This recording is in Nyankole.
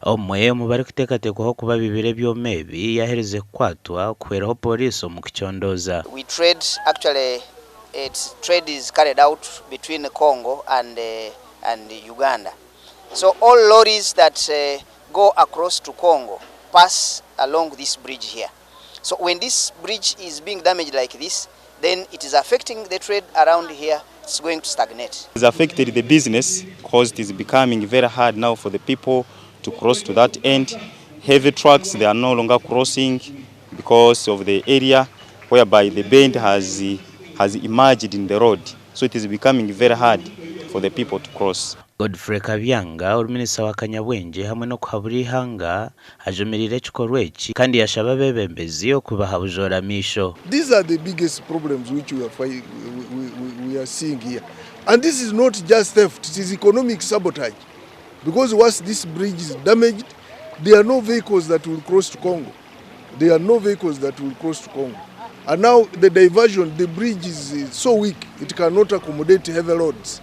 Omwe omu barikuteekateekwaho kuba bibire ebyoma ebi yaaherize kukwatwa kuhweraho pooriisi omu kucondooza. We trade actually it's trade is carried out between Congo and and Uganda so all lorries that go across to Congo pass along this bridge here so when this bridge is being damaged like this then it is affecting the trade around here it's going to stagnate. It's affected the business because it is becoming very hard now for the people to cross to that end. Heavy trucks, they are no longer crossing because of the area whereby the bend has, has emerged in the road. So it is becoming very hard for the people to cross. Godfrey Kabyanga ori minisita wa kanyabwengye hamwe n'okuhabura eihanga ajumiriire ekikorwa eki kandi yashaba abeebembezi okubaha bujoora maisho. These are the biggest problems which we are, we, we, we are seeing here. And this is not just theft, it is economic sabotage. Because once this bridge is damaged, there are no vehicles that will cross to Congo. There are no vehicles that will cross to Congo. And now the diversion, the bridge is so weak, it cannot accommodate heavy loads.